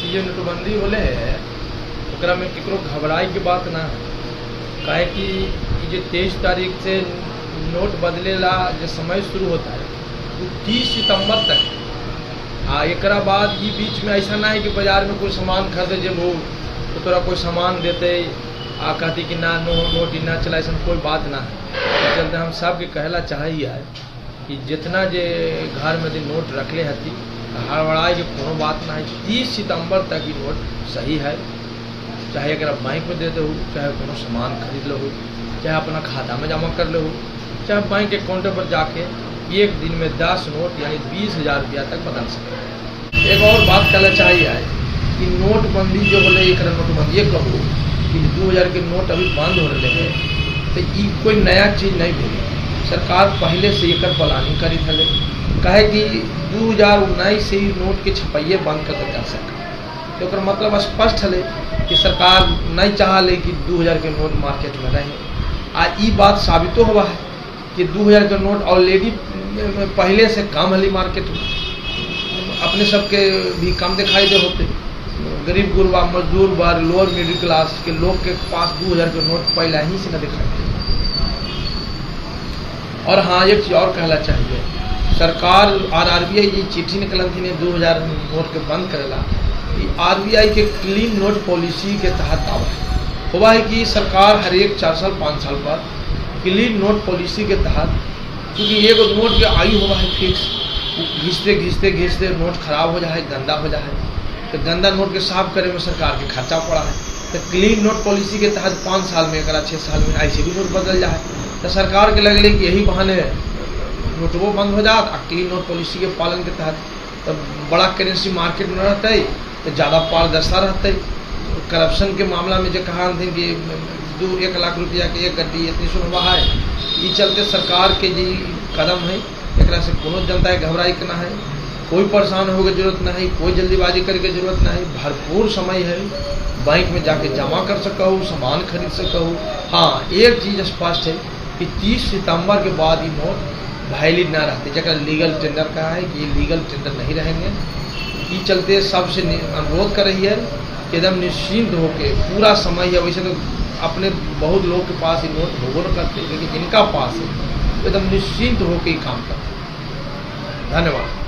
ये नोटबंदी होले है ओकरा में केकरो घबराए के बात ना है। काहे कि ई जे 23 तारीख से नोट बदले ला जो समय शुरू होता है वो 30 सितंबर तक है। आ एकरा बाद ई बीच में ऐसा ना है कि बाजार में कोई सामान खरीदे जेबू तो तोरा कोई सामान देते आ कहती कि ना नोट ही ना चला, ऐसा कोई बात ना है। ई चलते हम सबके कहला चाहिए है कि जितना जे घर में जे नोट रखले हती हड़बड़ाए के कोनो बात ना है। 30 सितंबर तक ही नोट सही है, चाहे अगर आप बैंक में दे दो, चाहे कोनो सामान खरीद लो, चाहे अपना खाता में जमा कर लो, चाहे बैंक के काउंटर पर जाके एक दिन में 10 नोट यानी 20,000 रुपया तक बदल सकते। एक और बात कहना चाहिए है कि नोटबंदी जो होले, एक नोटबंदी कहूँ कि 2000 के नोट अभी बंद हो रहे हैं, तो ये कोई नया चीज़ नहीं भेले। सरकार पहले से एकर प्लानिंग करी थले, कहे कि 2019 से ही नोट के छपाइए बंद कर दे सरकार। तो एकर मतलब स्पष्ट हले कि सरकार नहीं चाहले कि 2000 के नोट मार्केट में रहे। आ ई बात साबितो हुआ है कि 2000 के नोट ऑलरेडी पहले से कम हली मार्केट में, अपने सबके भी कम दिखाई दे होते। गरीब गुरबा, मजदूर वर्ग, लोअर मिडिल क्लास के लोग के पास 2000 के नोट पहले ही से न दिखाई दे। और हाँ, एक चीज़ और कहना चाहिए, सरकार और आरबीआई जी चिट्ठी निकलन थी 2000 नोट के बंद करेला, आरबीआई के क्लीन नोट पॉलिसी के तहत आवा है। हुआ है कि सरकार हर एक 4 साल 5 साल पर क्लीन नोट पॉलिसी के तहत, क्योंकि एगो नोट के आयु हुआ है फिक्स, घिसते घिसते घिसते नोट खराब हो जाए, गंदा हो जाए, तो गंदा नोट के साफ करे में सरकार के खर्चा पड़ा है। तो क्लीन नोट पॉलिसी के तहत 5 साल में एकरा 6 साल में ऐसे भी नोट बदल जाए, तो सरकार के लगले कि यही बहाने नोटबो बंद हो जात आ क्लीन नोट पॉलिसी के पालन के तहत तो बड़ा करेंसी मार्केट में रहते तो ज़्यादा पारदर्शिता रहते। करप्शन के मामला में जो कहा थे कि 2-1 लाख रुपया के एक गड्डी इतनी सुनवा है, ये चलते सरकार के जी कदम है, एकरा से कोनो जनता के घबराई के ना है, कोई परेशान होने की जरूरत नहीं, कोई जल्दीबाजी करे के जरूरत नहीं। भरपूर समय है, बैंक में जाके जमा कर सकहु, सामान खरीद सकहु। हाँ, एक चीज़ स्पष्ट है कि 30 सितंबर के बाद ये नोट वैलिड ना रहते, जरा लीगल टेंडर कहा है कि ये लीगल टेंडर नहीं रहेंगे। ये चलते सबसे अनुरोध कर रही है कि एकदम निश्चिंत होके पूरा समय है। वैसे तो अपने बहुत लोग के पास ये नोट होबो न करते, लेकिन जिनका पास है एकदम निश्चिंत होके ही काम करते। धन्यवाद।